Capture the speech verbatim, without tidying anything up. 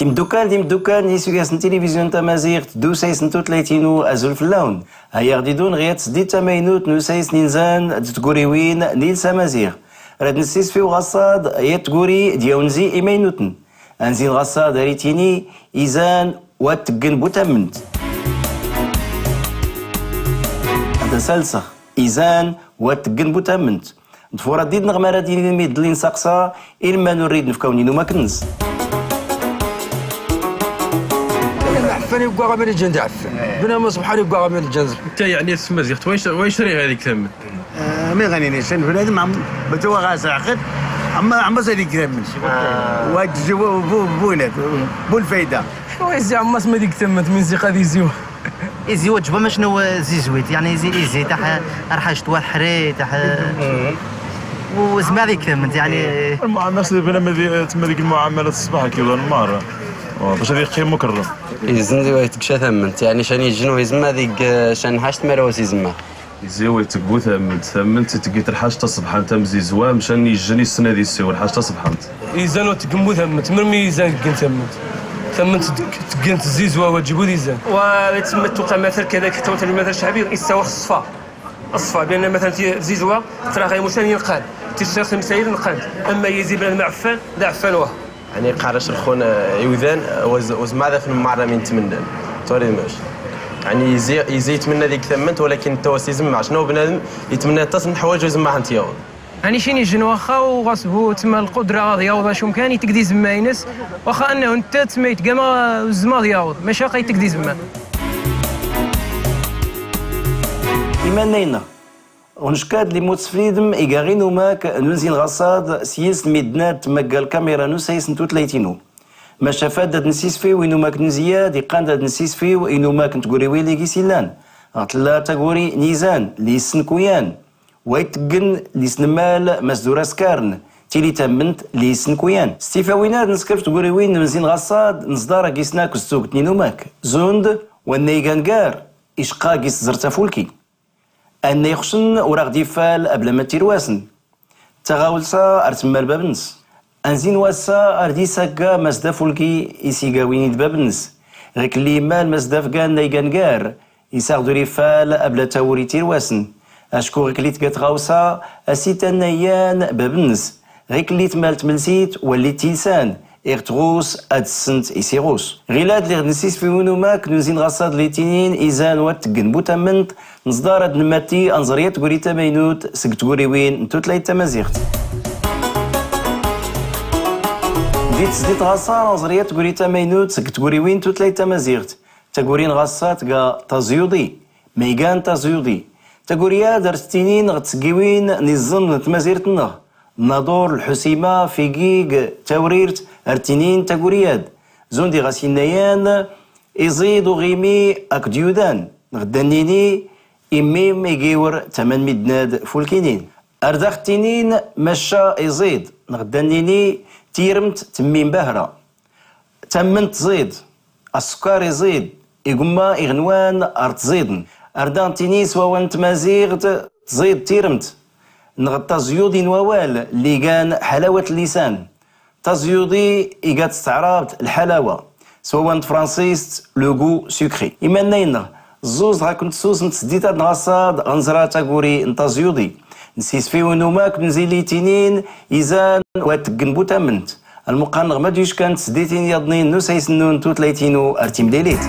Imdukal d imdukal n yisugas n tilivizyu n tamaziɣt d usayes n tutlayt-inu, azul fell-awen. Aya ɣ-d-idun ɣ yat tseddit tamaynut n usayes n inzan d tguriwin n yiles amaziɣ. Rad nessisfiw ɣaṣṣad yat tguri d yawnzi imaynuten. Anzi n ɣaṣṣad ar itini izan wa teggen bu tammnt. Ad as-alseɣ, izan wa teggen bu tammnt. Ḍfur ad d-idneɣ ma rad inin mi d-llin saqsa, ilman ur rid nefkaw n inumak-nnes. Ɛeffan i gwaɣ aman iǧǧan d ɛeffan. Bnadem subḥan i gwaɣ aman iǧǧan d. Nta yeɛni s tmaziɣt, wa ic-, wa icri ɣer dik tammnt? Eh, mi ɣanini, can bnadem am, batuwa ɣas ɛqed, amma, amma sa dik tammnt. Wa ǧ-, bu, bu, bu, bu lfayda. Wa izi amma s ma dik tammnt, min ziq ad iziwa. Izi wa ǧba mac naw zizwit, yeɛni izi, izi taḥ, arḥact wa ḥri, taḥ. Wa zma dik tammnt, yeɛni. Lmuɛamala s bnadem di, tma dik lmuɛamala ṣṣbaḥ ki wa nmar. Wa, bac ad iqqim mukerrem. Izen di wa itgca tammnt, yeɛni can iǧen wa izma dik, eh, can ḥact mara wa s izma. Izi wa iteg bu tammnt, tammnt itgit lḥact taṣebḥant am zizwa, mcan iǧen issen ad issiw lḥact taṣebḥant. Izan wa teggen bu tammnt, mermi izan ggen tammnt. Tammnt teg-, teggen zizwa wa ǧib ud izan. Wa itmmet uqamater kadalik, ḥtawt lmater cɛbi, issawax ṣṣfa. Ṣṣfa, bianna matan ti-, zizwa, traɣa imucan inqan. Tissawax timsayil nqan. Amma izi bnadem ɛeffan, d ɛeffan wa. Yeɛni, qarac lxun, eh, iwdan, eh, waz-, wazmar ad afen mmarra min tmennan. Tori mac. Yeɛni, izi, izi yetmenna dik tammnt, walakin nta wa s izemmaɣ. Cna bnadem yetmenna aṭas n lḥwayeǧ ur izemmaɣ ad t-yaweḍ. Yeɛni, cin ijen waxxa, u ɣas bu tma lqudra ad yaweḍ acu mkan, iteg d izemma-ines, waxxa annahu nta tma yetgama, ur izemmaɣ ad yaweḍ, maca qa iteg d izemma. Iman-nneɣ. Ɣ-necka-d limmud s fridem iga inumak n unzi n ɣaṣṣad s yiles n middnad tmagga lkamira n usayes n tutlayt-inu. Maca fad ad nessisfiw inumak n ziyad, iqqan-d ad nessisfiw inumak n tguriwin i gis illan. Ɣ tella taguri n izan, li issenkuyan, wa iteggen li isnemmal Masdur Askarn, tili tammnt li issenkuyan. S tifawin ad neskef tguriwin n unzi n ɣaṣṣad, neẓḍar a gis nakk s tugt n inumak. Zund, wanna iga ngar, icqa gis tzert afulki. Anna ixcen ur aɣ-d-ifal abla ma tirwasen. Taɣawsa ar temmal bab-nnes. Anzi n wass-a ar d-isagga Mass Dafulki i s-iga win i d bab-nnes. Ɣikelli immal Mass Dafgan n Aygangar, isaɣ-d ur ifal abla tawuri tirwasen. Acku ɣikelli tga tɣawsa, a s-itanna-yan bab-nnes. Ɣikelli tmal tmelsit, walli tilsan. Iɣ tɣus ad ssent i s-iɣus. Ɣilad liɣ d nessisfiw inumak n unzi n ɣaṣṣad li tinin izan wa teggen bu tammnt, neẓḍar ad nmatti anẓer yat tguri tamaynut seg tguriwin n tutlayt tamaziɣt. Di tesdit ɣaṣṣa anẓer yat tguri tamaynut seg tguriwin n tutlayt tamaziɣt. Taguri n ɣaṣṣa tga taẓyuḍi. Ma igan taẓyuḍi? Taguri-ad ar tt-tinin ɣ tseggiwin n iẓẓen n tmazirt-nneɣ. Naḍur, Lḥusima, Figig, Tawrirt, ar ttinin taguri-ad. Zund i ɣas inna-yan, iẓid uɣimi akked yudan, neɣ da nini, immim igiwr tama n middnad fulkinin. Ar dax ttinin, macca iẓid, neɣ da nini, tirmt temmim bahra. Tammnt tẓid, askkar iẓid, igumma iɣenwan ar ttẓidn. Ar daɣ ttinin s wawal n tmaziɣt, tẓid tirmt. Neɣ taẓyuḍi n wawal, lli igan ḥalawat llisan. Taẓyuḍi iga-tt s taɛrabt lḥalawa. S wawal n tefransist, le goût sucré. Imannayen-nneɣ, ẓẓuẓ ɣa kent-tsusem tesdit-ad n ɣaṣṣad ɣ nẓra taguri n taẓyuḍi. Nessisfiw inumak n unzi li tinin izan wa teggen bu tammnt. Almuqan-nneɣ ma d-yuckan tesditin yaḍnin n usayes-nnun tutlayt-inu ar timlilit.